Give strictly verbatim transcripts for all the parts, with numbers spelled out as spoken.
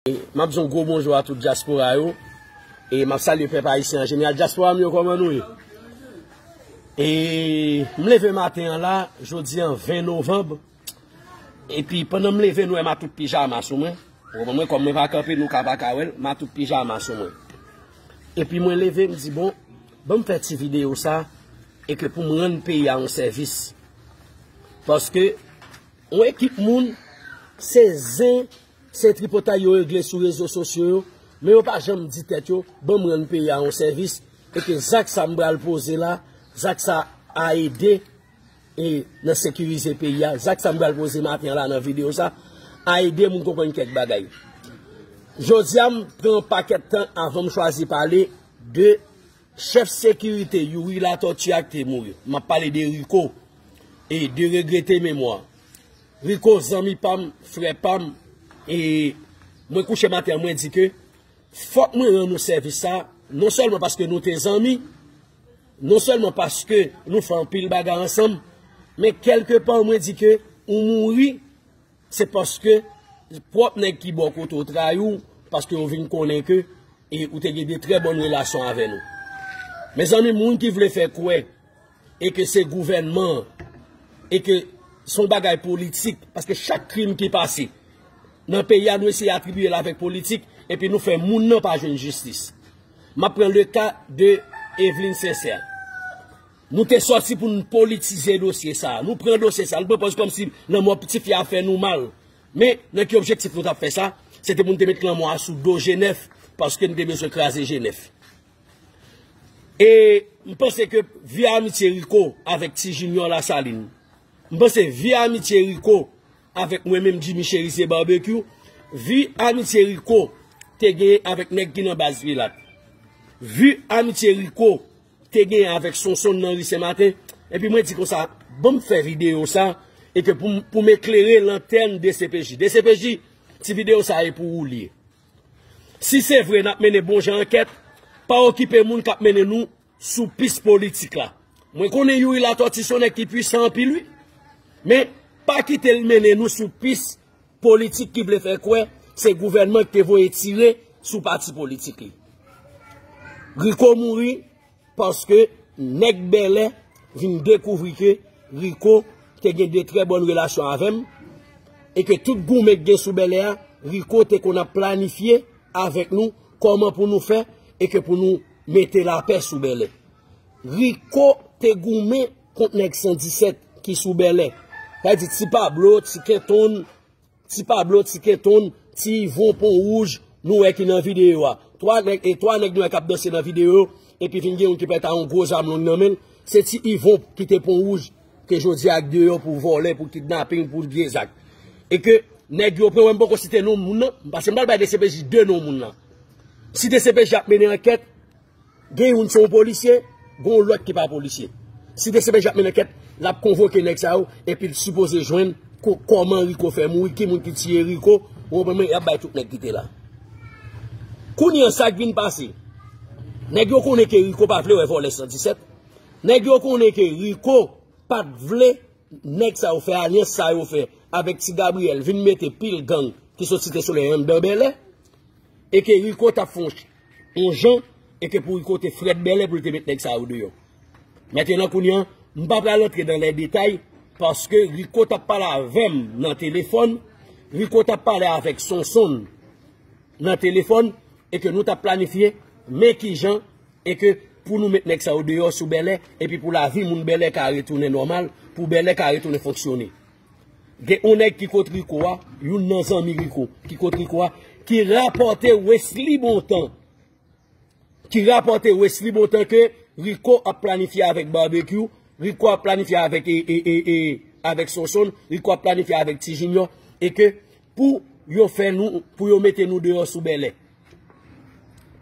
M ap di yon gwo bonjou a tout dyaspora yo. E m ap salye pèp ayisyen an jeneral. Dyaspora m yo, kòman nou ye? E m leve maten an la, jodi an ven novanm. Epi pandan m leve, nou wè m a tout pijama sou mwen. Ou konprann mwen, kòm mwen pa kanpe, nou ka pa ka wè l, m a tout pijama sou mwen. Epi mwen leve, m di, bon, ban m fè ti videyo sa, e ke pou m rann peyi a yon sèvis. Paske yon ekip moun, se zen, se tripotay yo regle sou rezo sosyo yo, men yo pa janm di tèt yo, ban m rann peyi a yon sèvis, e ke zak sa m pral poze la, zak sa a ede, e nan sekirize peyi a, zak sa m pral poze maten an la nan videyo sa, a ede moun konprann kèk bagay. Jodi a, m pran yon pakèt tan avan m chwazi pale de chèf sekirite Youri Latortue a ki te mouri. M ap pale de Rico e de regrete memwa. Rico, zanmi pa m, frè pa m, e mwen kouche maten an, mwen di ke fòk mwen rann nou sèvis sa, non sèlman paske nou te zanmi, non sèlman paske nou fè anpil bagay ansanm, men kèlkepa mwen di ke ou mouri, se paske pwòp nèg ki bò kote w trayi w, paske yo vin konnen ke, e, ou te gen de trè bòn relasyon avè nou. Mezanmi, moun ki vle fè kwè, e ke se gouvènman an, e ke se yon bagay politik, paske chak krim ki pase nan peyi a, nou eseye atribiye l avèk politik, epi nou fè moun nan pa jwenn jistis. M ap pran le ka de Eveline Sincère. Nou te sòti pou n politize dosye sa a. Nou pran dosye sa a, nou pran pòz kòmsi lanmò ti fi a fè nou mal. Men, nan ki objektif nou t ap fè sa? Se te pou n te met lanmò a sou do G nèf, paske n te bezwen kraze G nèf. E m panse ke vye amitye Rico avèk Ti Junior Lasalin, m panse vye amitye Rico avèk mwen menm Jimmy Chérizier Barbecue, vye amitye Rico te genyen avèk nèg ki nan baz Pilat, vye amitye Rico te genyen avèk Sonson nan ri Senmaten, epi mwen di konsa, ban m fè videyo sa, e ke pou, pou m eklere lantèn D C P J. D C P J, ti videyo sa e pou ou li ye. Si se vre n ap mennen bon jan ankèt, pa okipe moun k ap mennen nou sou pis politik la. Mwen konnen Youri Latortue se yon nèg ki pwisan anpil, wi. Men, pa kite l mennen nou sou pis politik ki vle fè kwè se gouvènman ki te voye tire sou pati politik li. Rico mouri, paske nèg Bèlè vin dekouvri ke Rico te gen de trè bòn relasyon avè m, e ke tout goumen k gen sou Bèlè a, Rico te konn ap planifye avèk nou kòman pou nou fè, e ke pou nou mete lapè sou Bèlè. Rico te goumen kont nèg san disèt ki sou Bèlè. Sa vle di Ti Pablo, Ti Kenton, Ti Pablo, Ti Kenton, Ti Ivon, Pon Wouj, nou wè ki nan videyo a. Twa nèg, e twa nèg nou wè k ap danse nan videyo yo, epi vin gen youn ki pèt a yon gwo zam long nan men l. Se Ti Ivon ki te Pon Wouj, ke jodi a k deyò pou vòlè, pou kidnaping, pou vye zak. E ke nèg yo pran, wè m poko site non moun nan, paske m pral bay D C P J de non moun nan. Si D C P J ap mennen ankèt, gen youn se yon polisye, gen yon lòt ki pa polisye. Si D C P J ap mennen ankèt, l ap konvoke nèg sa yo, epi l sipoze jwenn ko-, kòman Rico fè mouri, ki moun ki tiye Rico, ou konprann mwen, y ap bay tout nèg ki te la. Kounye a, sa k vin pase? Nèg yo konnen ke Rico pa vle wè vòlè san disèt. Nèg yo konnen ke Rico pa t vle nèg sa yo fè alyans sa yo fè avèk Ti Gabriyèl, vin mete pil gang ki sot Site Solèy anndan Bèlè, e ke Rico t ap fè yon, yon jan, e ke pou Rico te frèt Bèlè pou l te met nèg sa yo deyò. Mentnan kounye a, m pa pral antre nan lè detay, paske Rico t ap pale avè m nan telefòn, Rico t ap pale avèk Sonson nan telefòn, e ke nou t ap planifye, men kijan, e ke pou nou met nèg sa yo deyò sou Bèlè, epi pou lavi moun Bèlè ka retounen nòmal, pou Bèlè ka retounen fonksyone. Gen yon nèg ki kot Rico a, youn nan zanmi Rico, ki kot Rico a, ki rapòte Wesley Bontan, ki rapòte Wesley Bontan ke Rico ap planifye avèk Barbecue, Rico ap planifye avèk, e, e, e, e, avèk Sonson, Rico ap planifye avèk Ti Junior, e ke pou yo fè nou, pou yo mete nou deyò sou Bèlè.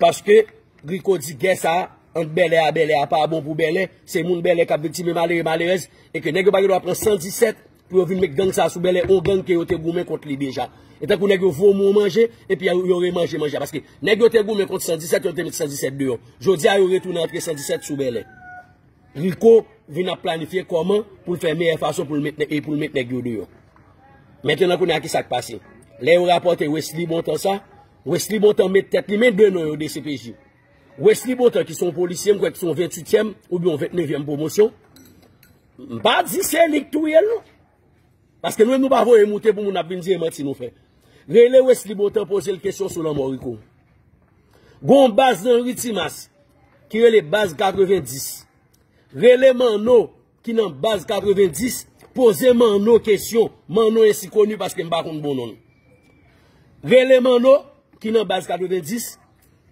Paske Rico di gè sa a, ant Bèlè a, Bèlè a pa bon pou Bèlè, se moun Bèlè k ap viktim, e malere, malerèz, e ke nèg yo pa gen dwa pran san disèt pou yo vin met gang sa a sou Bèlè, yon gang ke yo te goumen kont li deja. E tankou nèg yo vomi yon manje, epi yo, yo remanje manje a. Paske nèg yo te goumen kont san disèt, yo te met san disèt deyò. Jodi a, yo retounen antre san disèt sou Bèlè. Rico vin ap planifye kòman pou l fè meyè fason pou l met nè-, e pou l met nèg yo deyò. Mentnan, kounye a, ki sa k pase? Lè yo rapòte Wesley Bontan sa, Wesley Bontan met tèt li, men de non yo D C P J. Wesley Bontan, ki se yon polisye, m kwè ki se yon venntuityèm oubyen yon ventnevyèm pwomosyon. M pa di se li k touye l, non. Paske nou menm nou pa voye moute pou moun ap vin di e manti nou fè. Rele Wesley Bontan, poze l kesyon sou lanmò Rico. Gon baz nan ri Timas ki rele baz katrevenndis. Rele Manno ki nan baz katrevenndis, poze Manno kesyon. Manno ensi koni paske m pa konn bon non l. Rele Manno ki nan baz katrevenndis,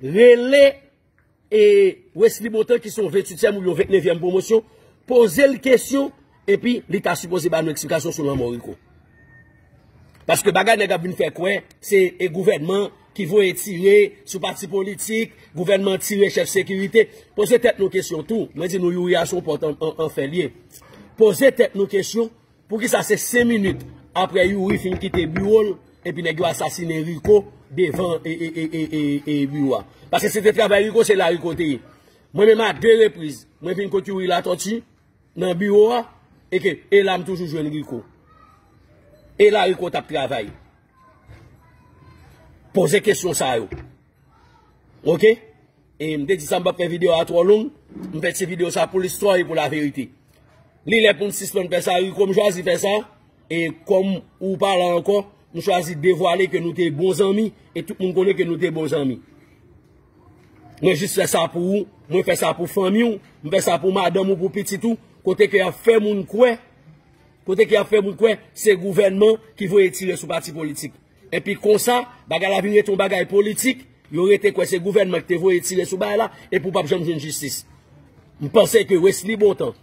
rele e Wesley Bontan ki se yon venntuityèm oubyen yon ventnevyèm pwomosyon, poze l kesyon, epi li ta sipoze ba nou eksplikasyon sou lanmò Rico. Paske bagay nèg ap vin fè kwè, se e gouvènman ki voye tire sou pati politik, gouvènman tire chèf sekirite. Poze tèt nou kesyon tou. Mwen di nou Youri a se yon pòt an, an, an fè l ye. Poze tèt nou kesyon, poukisa se senk minit apre Youri fin kite biwo l, epi nèg yo asasinen Rico devan e, e, e, e, e, e biwo a? Paske se te travay Rico, se la Rico te ye. Mwen menm a de repriz, mwen vin kot Youri Latortue nan biwo a, e ke e la m toujou jwenn Rico. E la Rico t ap travay. Poze kesyon sa yo. Oke? E m te di sa m p ap fè videyo a twò long. M fè ti videyo sa pou listwa e pou laverite. Li lè pou n sispann fè sa, Rico, m chwazi fè sa. E kòm ou pa la ankò, m chwazi devwale ke nou te bon zanmi. E tout moun konnen ke nou te bon zanmi. Mwen jis fè sa pou ou. Mwen fè sa pou fanmi w. M fè sa pou madanm ou, pou pitit ou. Kote ke y ap fè moun kwè. Kote ke y ap fè moun kwè se gouvènman ki voye tire sou pati politik. Epi konsa, bagay la vin rete yon bagay politik, yo rete kwè se gouvènman ki te voye tire sou bagay la, epi w p ap janm jwenn jistis. M panse ke Wesley Bontan,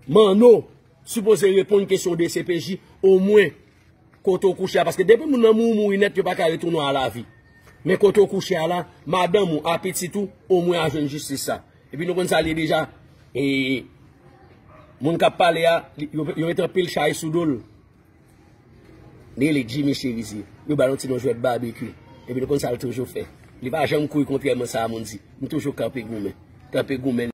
Manno, sipoze reponn kesyon D C P J, omwen kote w kouche a, paske depi moun nan mouri, mouri nèt, yo pa ka retounen a lavi. Men kote w kouche a la, madanm ou, a pitit ou, omwen a jwenn jistis sa. Epi nou konn sa l ye deja. E moun k ap pale a, li, yo, yo met anpil chay sou do l. Li rele Jimmy Cherizier. Yo ba l yon ti non jwèt babekyou. Epi nou konn sa l toujou fè. Li pa janm kouri kontrèman sa a moun di. M toujou kanpe goumen. Kanpe goumen.